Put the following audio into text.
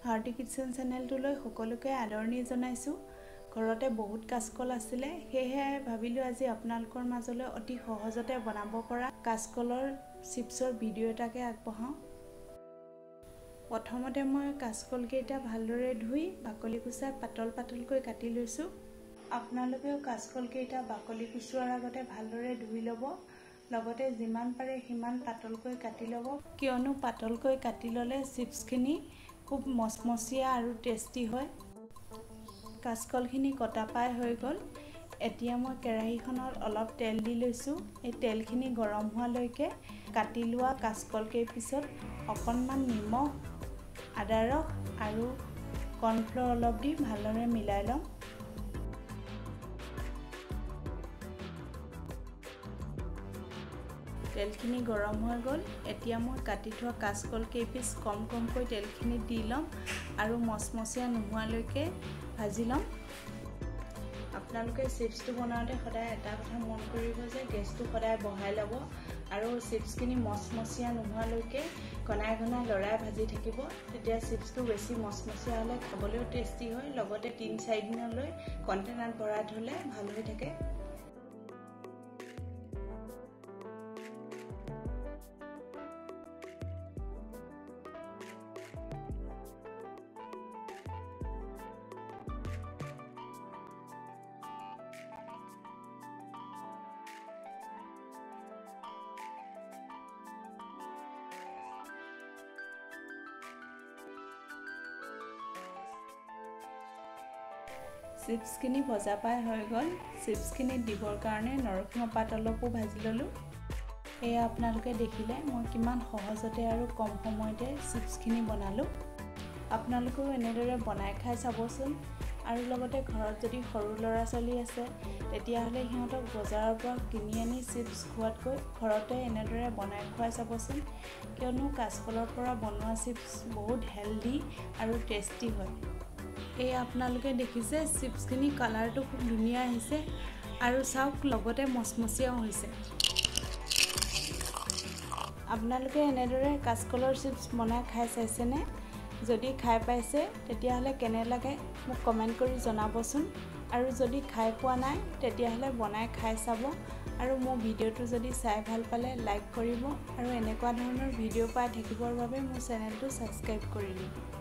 Bharati kitchen চেনেলটোলৈ সকলোকে আদৰণি জনাইছোঁ। ঘৰতে বহুত কাচকল আছিলে, সেয়েহে ভাবিলোঁ আজি আপোনালোকৰ মাজলৈ অতি সহজতে বনাব পৰা কাচকলৰ চিপছৰ ভিডিঅ' এটাকে আগবঢ়াওঁ। প্ৰথমতে মই কাচকলকেইটা ভালদৰে ধুই বাকলি গুচাই পাতল পাতলকৈ কাটি লৈছোঁ। আপোনালোকেও কাচকলকেইটা বাকলি গুচোৱাৰ আগতে ভালদৰে ধুই ল'ব, লগতে যিমান পাৰে সিমান পাতলকৈ কাটি ল'ব, কিয়নো পাতলকৈ কাটি ল'লে চিপছখিনি খুব মচমচীয়া আৰু টেষ্টি হয়। কাচকলখিনি কটা পাই হৈ গ'ল। এতিয়া মই কেৰাহীখনত অলপ তেল দি লৈছোঁ। এই তেলখিনি গৰম হোৱালৈকে কাটি লোৱা কাচকল কেইপিছত অকণমান নিমখ, আদা ৰস আৰু কৰ্ণফ্ল'ৰ অলপ দি ভালদৰে মিলাই ল'ম। তেলখিনি গৰম হৈ গ'ল। এতিয়া মই কাটি থোৱা কাচকল কেইপিচ কম কমকৈ তেলখিনিত দি ল'ম আৰু মচমচীয়া নোহোৱালৈকে ভাজি ল'ম। আপোনালোকে চিপছটো বনাওঁতে সদায় এটা কথা মন কৰিব যে গেছটো সদায় বঢ়াই ল'ব আৰু চিপছখিনি মচমচীয়া নোহোৱালৈকে ঘনাই ঘনাই লৰাই ভাজি থাকিব। তেতিয়া চিপছটো বেছি মচমচীয়া হ'লে খাবলৈও টেষ্টি হয়, লগতে 3-4 দিনলৈ কণ্টেইনাৰত ভৰাই থ'লে ভাল হৈ থাকে। চিপছখিনি ভজা পাই হৈ গ'ল। চিপছখিনি দিবৰ কাৰণে নৰসিংহ পাত অলপো ভাজি ল'লোঁ। এয়া আপোনালোকে দেখিলে মই কিমান সহজতে আৰু কম সময়তে চিপছখিনি বনালোঁ। আপোনালোকেও এনেদৰে বনাই খাই চাবচোন। আৰু লগতে ঘৰত যদি সৰু ল'ৰা ছোৱালী আছে তেতিয়াহ'লে সিহঁতক বজাৰৰ পৰা কিনি আনি চিপছ খোৱাতকৈ ঘৰতে এনেদৰে বনাই খুৱাই চাবচোন, কিয়নো কাচকলৰ পৰা বনোৱা চিপছ বহুত হেল্ডি আৰু টেষ্টি হয়। এই আপোনালোকে দেখিছে চিপছখিনি কালাৰটো খুব ধুনীয়া আহিছে আৰু চাওক লগতে মচমচীয়াও হৈছে। আপোনালোকে এনেদৰে কাচকলৰ চিপছ বনাই খাই চাইছেনে? যদি খাই পাইছে তেতিয়াহ'লে কেনে লাগে মোক কমেণ্ট কৰি জনাবচোন। আৰু যদি খাই পোৱা নাই তেতিয়াহ'লে বনাই খাই চাব। আৰু মোৰ ভিডিঅ'টো যদি চাই ভাল পালে লাইক কৰিব আৰু এনেকুৱা ধৰণৰ ভিডিঅ' পাই থাকিবৰ বাবে মোৰ চেনেলটো ছাবস্ক্ৰাইব কৰি দিব।